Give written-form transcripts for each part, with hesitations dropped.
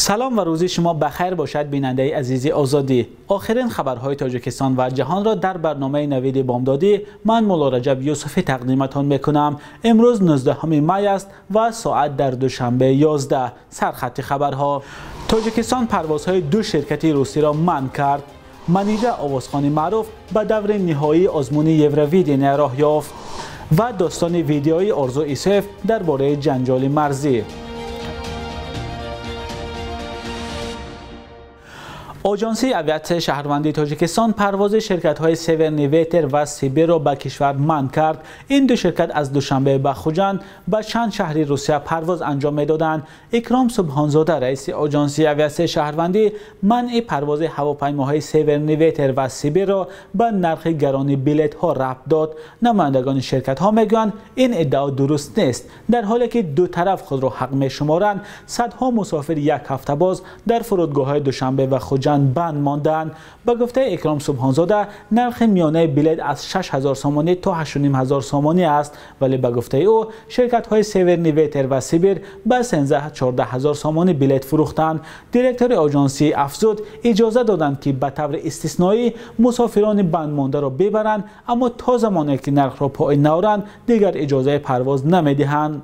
Салом ва рӯзи шумо ба хайр бошад, бинандаи азизи Озодӣ. Охирин хабарҳои Тоҷикистон ва ҷаҳонро дар барномаи Навиди Бомдодӣ ман Мулло Раҷаб Юсуфӣ тақдиматон мекунам. Имрӯз 19 май аст ва соат дар Душанбе 11. Сархати хабарҳо. Тоҷикистон парвозҳои ду ширкати русиро манъ кард. Манижа овозхони маъруф ба даври ниҳоии озмуни Евровидения роҳ ёфт. Ва достони видеои Орзу Исоев дар бораи ҷанҷоли марзӣ. Оҷонсии авиатсияи шаҳрвандии Тоҷикистон парвози ширкатҳои Северный Ветер ва Сибирро ба кишвар манъ кард. Ин ду ширкат аз Душанбе ба Хуҷанд ба чанд шаҳри Русия парвоз анҷом медоданд. Икром Субҳонзода, раиси Оҷонсии авиатсияи шаҳрвандӣ, манъи парвози ҳавопаймоҳои Северный Ветер ва Сибирро ба нархи гарони билетҳо рабт дод. Намояндагони ширкатҳо мегӯянд, ин иддао дуруст нест. Дар ҳоле ки ду тараф худро ҳақ мешуморанд, садҳо мусофир як ҳафта боз дар фурудгоҳҳои Душанбе ва Хуҷанд банд монданд. Ба гуфтаи Икром Субҳонзода, нархи миёнаи билет аз 6000 сомонӣ то 8500 сомонӣ аст, вале ба гуфтаи ӯ ширкатҳои Северный Ветер ва Сибир ба 13-14 ҳазор сомонӣ билет фурӯхтанд. Директори оҷонсӣ афзуд, иҷоза доданд, ки ба таври истисноӣ мусофирони бандмондаро бибаранд, аммо то замоне ки нархро поин наоранд, дигар иҷозаи парвоз намедиҳанд.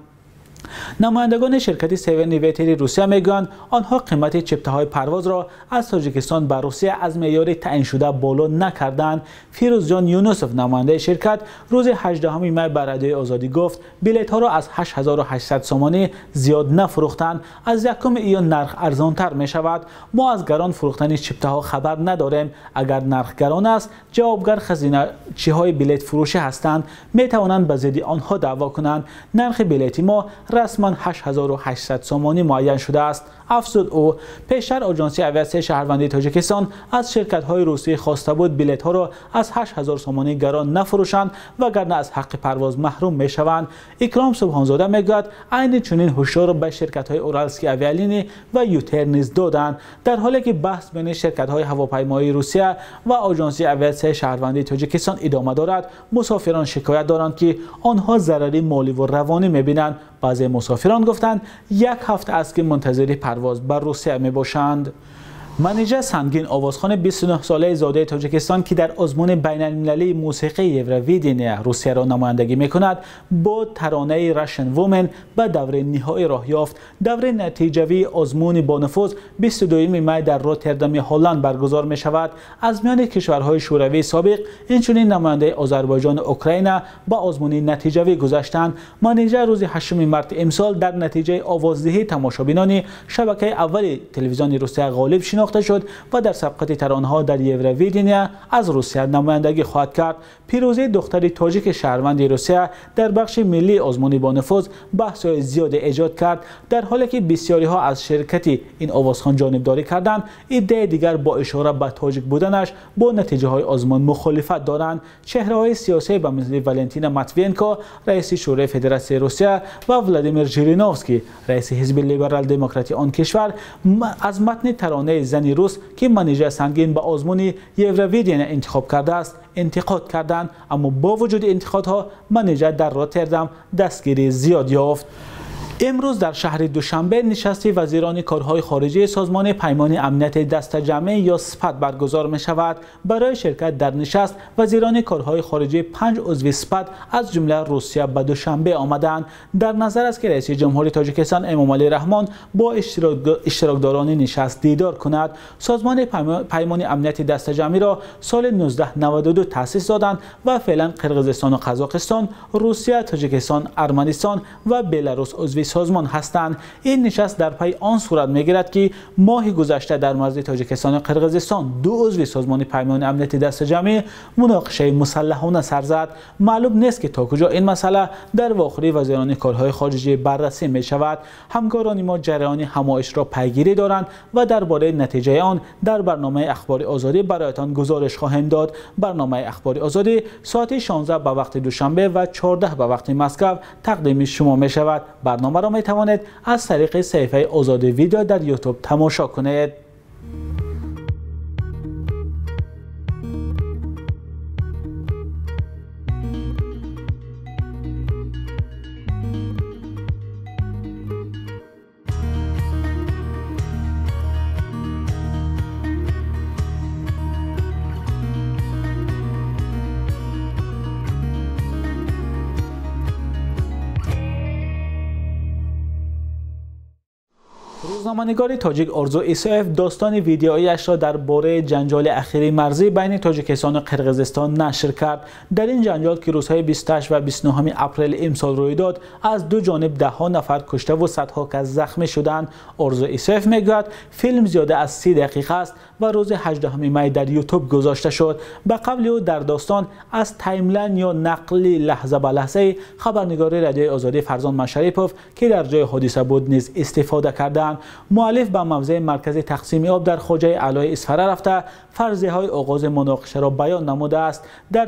Намояндагони ширкати Северный Ветери Русия мегӯянд, онҳо қимати чиптаҳои парвозро аз Тоҷикистон ба Русия аз меъёри таъиншуда боло накарданд. Фирӯзҷон Юнусов, намояндаи ширкат, рӯзи 18 май ба Радиои Озодӣ гуфт, билетҳоро аз 8800 сомонӣ зиёд нафурӯхтанд. Аз 1 июн нарх арзонтар мешавад. Мо аз гарон фурӯхтани чиптаҳо хабар надорем. Агар нарх гарон аст, ҷавобгар хазиначиҳои билетфурӯшӣ ҳастанд, метавонанд ба зидди онҳо даъво кунанд. Нархи билети мо расман 8800 сомонӣ муайян шудааст, афзуд ӯ. Пештар Оҷонсии авиатсияи шаҳрвандии Тоҷикистон аз ширкатҳои русӣ хоста буд билетҳоро аз 8000 сомонӣ гарон нафурӯшанд, вагарна аз ҳаққи парвоз маҳрум мешаванд. Икром Субҳонзода мегӯяд, айни чунин ҳушдорро ба ширкатҳои Уралски авиалинӣ ва Ютер низ доданд. Дар ҳоле ки баҳс байни ширкатҳои ҳавопаймоии Русия ва Оҷонсии авиатсияи шаҳрвандии Тоҷикистон идома дорад, мусофирон шикоят доранд, ки онҳо зарари молӣ ва равонӣ мебинанд. Баъзе мусофирон гуфтанд, як ҳафта аст ки мунтазири парвоз ба Русия мебошанд. Манижа Сангин, овозхони 29-солаи зодаи Тоҷикистон, ки дар озмуни байналмилалии мусиқии Евровидения Русияро намояндагӣ мекунад, бо таронаи Russian Woman ба даври ниҳоӣ роҳ ёфт. Даври натиҷавии озмуни бонуфуз 22 май дар Роттердами Ҳолланд баргузор мешавад. Аз миёни кишварҳои шӯравии собиқ инчунин намояндаи Озарбойҷону Украина ба озмуни натиҷавӣ гузаштанд. Манижа рӯзи 8 марти имсол дар натиҷаи овоздиҳии тамошобинони шабакаи аввали телевизиони Русия ғолиб шинохта шуд ва дар сабқати таронаҳо дар Евровидения аз Русия намояндагӣ хоҳад кард. Пирӯзии духтари тоҷики шаҳрванди Русия дар бахши миллии озмуни бонуфуз баҳсҳои зиёде эҷод кард. Дар ҳоле ки бисёриҳо аз ширкати ин овозхон ҷонибдорӣ карданд, иддаи дигар бо ишора ба тоҷик буданаш бо натиҷаҳои озмун мухолифат доранд. Чеҳраҳои сиёсӣ ба мисли Валентина Матвиенко, раиси Шӯрои Федератсияи Русия, ва Владимир Жириновский, раиси ҳизби либерал-демократии он кишвар, аз матни таронаи зани рус, ки Манижа Сангин ба озмуни Евровидения интихоб кардааст, интиқод карданд. Аммо бо вуҷуди интиқодҳо Манижа дар Роттердам дастгирии зиёд ёфт. Имрӯз дар шаҳри Душанбе нишасти вазирони корҳои хориҷии Созмони Паймони Амнияти Дастаҷамъӣ ё СПАТ баргузор мешавад. Барои ширкат дар нишаст вазирони корҳои хориҷии 5 узви СПАТ аз ҷумла Русия ба Душанбе омаданд. Дар назар аст, ки раиси ҷумҳури Тоҷикистон Эмомалӣ Раҳмон бо иштирокдорони нишаст дидор кунад. Созмони Паймони Амнияти Дастаҷамъиро соли 1992 таъсис доданд ва феълан Қирғизистону Қазоқистон, Русия, Тоҷикистон, Арманистон ва Беларус узви созмон ҳастанд. Ин нишаст дар пайи он сурат мегирад, ки моҳи гузашта дар марзи Тоҷикистону Қирғизистон ду узви Созмони Паймони Амнияти Дастаҷамъӣ муноқишаи мусаллаҳона сар зад. Маълум нест, ки то куҷо ин масъала дар вохӯрии вазирони корҳои хориҷӣ баррасӣ мешавад. Ҳамкорони мо ҷараёни ҳамоишро пайгирӣ доранд ва дар бораи натиҷаи он дар барномаи Ахбори Озодӣ бароятон гузориш хоҳем дод. Барномаи Ахбори Озодӣ соати 16 ба вақти Душанбе ва 14 ба вақти Москва тақдими шумо мешавад. Барномаро метавонед аз тариқи саҳифаи Озодӣ видео дар Ютуб тамошо кунед. Рӯзноманигори тоҷик Орзу Исоев достони видеоияшро дар бораи ҷанҷоли ахири марзӣ байни Тоҷикистону Қирғизистон нашр кард. Дар ин ҷанҷол, ки рӯзҳои 28 ва 29 апрели имсол рӯй дод, аз ду ҷониб даҳҳо нафар кушта ва садҳо кас захмӣ шуданд. Орзу Исоев мегӯяд, филм зиёда аз 30 дақиқа аст ва рӯзи 18 май дар Ютуб гузошта шуд. Ба қавли ӯ, дар достон аз таймлайн ё нақли лаҳза ба лаҳзаи хабарнигори Радиои Озодӣ Фарзон Машарипов, ки дар ҷои ҳодиса буд, низ истифода карданд. Муаллиф ба мавзеи маркази тақсими об дар Хоҷаи Аълои Исфара рафта, фарзияҳои оғози муноқишаро баён намудааст. Дар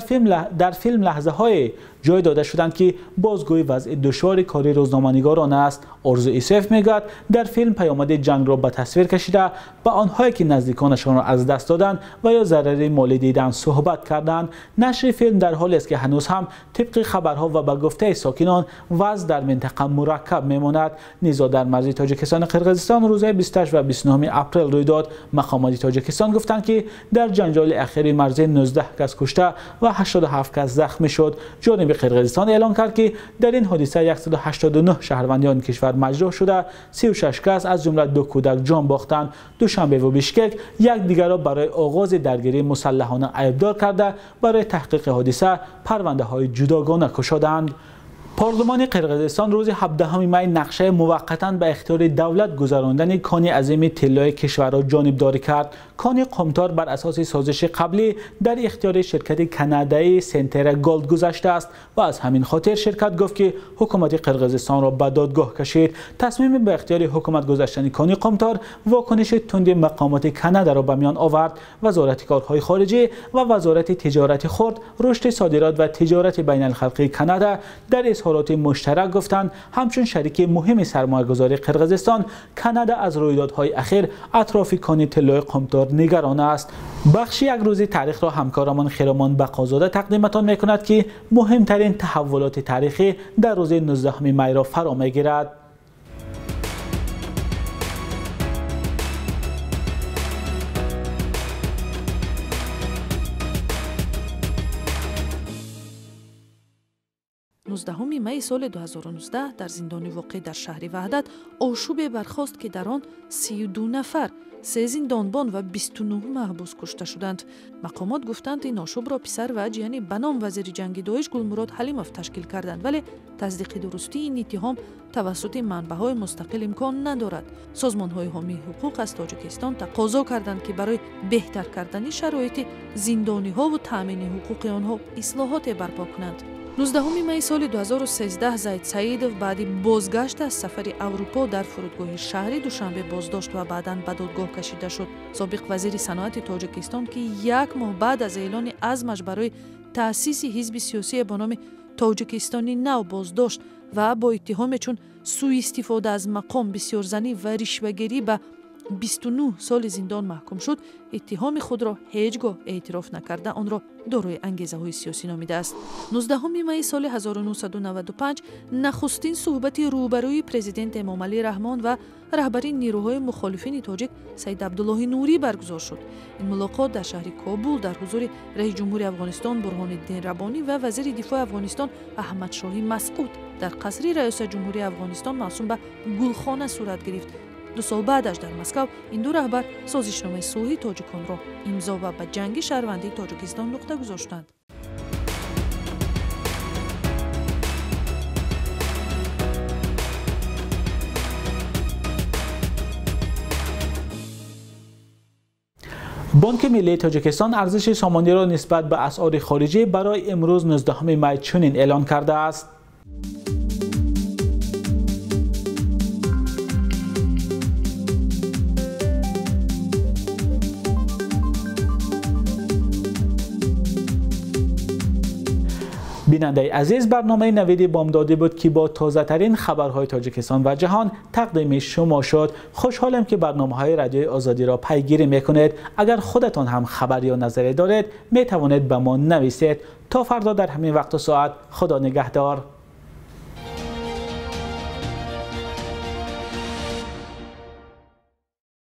филм лаҳзаҳое ҷой дода шуданд, ки бозгӯи вазъи душвори кори рӯзноманигорон аст. Орзу Исоев мегӯяд, дар филм паёмади ҷангро ба тасвир кашида, ба онҳое ки наздиконашонро аз даст доданд ва ё зарари молӣ диданд суҳбат карданд. Нашри филм дар ҳолест, ки ҳанӯз ҳам тибқи хабарҳо ва ба гуфтаи сокинон вазъ дар минтақа мураккаб мемонад. Низоъ дар марзи Тоҷикистону Қирғизистон рӯзҳои 28 ва 29 апрел рӯй дод. Мақомоти Тоҷикистон гуфтанд, ки дар ҷанҷоли ахири марзӣ 19 кас кушта ва 87 кас захмӣ шуд. Ҷониби Қирғизистон эълон кард, ки дар ин ҳодиса 189 шаҳрванди он кишвар маҷрӯҳ шуда, 36 кас аз ҷумла 2 кӯдак ҷон бохтанд. Душанбе ва Бишкек якдигарро барои оғози даргирии мусаллаҳона айбдор карда, барои таҳқиқи ҳодиса парвандаҳои ҷудогона кушоданд. Парлумони Қирғизистон рӯзи 17 май нақшаи муваққатан ба ихтиёри давлат гузарондани кони азими тиллои кишварро ҷонибдорӣ кард. Кони Қумтор бар асоси созиши қаблӣ дар ихтиёри ширкати канадаии Сентера Голд гузаштааст ва аз ҳамин хотир ширкат гуфт, ки ҳукумати Қирғизистонро ба додгоҳ кашид. Тасмими ба ихтиёри ҳукумат гузаштани кони Қумтор вокуниши тунди мақомоти Канадаро ба миён овард. Вазорати корҳои хориҷӣ ва Вазорати тиҷорати хурд, рушди содирот ва тиҷорати байналхалқии Канада дар изҳороти муштарак гуфтанд, ҳамчун шарики муҳими сармоягузории Қирғизистон, Канада аз рӯйдодҳои ахир атрофи кони тиллои Қумтор нигарон аст. Бахши як рӯзи таърихро ҳамкорамон Хиромон Бақозода тақдиматон мекунад, ки муҳимтарин таҳаввулоти таърихӣ дар рӯзи 19 майро фаро мегирад. 19 майи соли 2019 дар зиндони воқеъ дар шаҳри Ваҳдат ошӯбе бархост, ки дар он 32 нафар, 3 зиндонбон ва 29 маҳбус кушта шуданд. Мақомот гуфтанд, ин ошӯбро писар ва ҷияни ба ном вазири ҷанги Доиш Гулмурод Ҳалимов ташкил карданд, вале тасдиқи дурустии ин иттиҳом тавассути манбаъҳои мустақил имкон надорад. Созмонҳои ҳомии ҳуқуқ аз Тоҷикистон тақозо карданд, ки барои беҳтар кардани шароити зиндониҳову таъмини ҳуқуқи онҳо ислоҳоте барпо кунанд. 19 майи соли 2013 Зайд Саидов баъди бозгашт аз сафари Аврупо дар фурудгоҳи шаҳри Душанбе боздошт ва баъдан ба додгоҳ кашида шуд. Собиқ вазири саноати Тоҷикистон, ки як моҳ баъд аз эълони азмаш барои таъсиси ҳизби сиёсие бо номи Тоҷикистони нав боздошт ва бо иттиҳоме чун сӯистифода аз мақом, бисёрзанӣ ва ришвагирӣ ба 29 соли зиндон маҳкум шуд, иттиҳоми худро ҳеҷ гоҳ эътироф накарда, онро дорои ангезаҳои сиёсӣ номидааст. 19 майи соли 1995 нахустин суҳбати рӯбарӯи президент Эмомалӣ Раҳмон ва раҳбари нерӯҳои мухолифини тоҷик Саид Абдуллоҳи Нурӣ баргузор шуд. Ин мулоқот дар шаҳри Кобул дар ҳузури раиси ҷумҳури Афғонистон Бурҳониддин Рабонӣ ва вазири дифои Афғонистон Аҳмадшоҳи Масъуд дар қасри раёсати ҷумҳурии Афғонистон мавсум ба Гулхона сурат гирифт. 2 сол баъдаш дар Москав ин ду раҳбар созишномаи сулҳи тоҷиконро имзо ва ба ҷанги шаҳрвандии Тоҷикистон нуқта гузоштанд. Бонки Миллии Тоҷикистон арзиши сомониро нисбат ба асъори хориҷӣ барои имрӯз 19 май чунин эълон кардааст. Бинандаи азиз, барномаи Навиди Бомдодӣ буд, ки бо тозатарин хабарҳои Тоҷикистон ва ҷаҳон тақдими шумо шуд. Хушҳолем, ки барномаҳои Радиои Озодиро пайгирӣ мекунед. Агар худатон ҳам хабар ё назаре доред, метавонед ба мо нависед. То фардо дар ҳамин вақту соат, Худо нигаҳдор.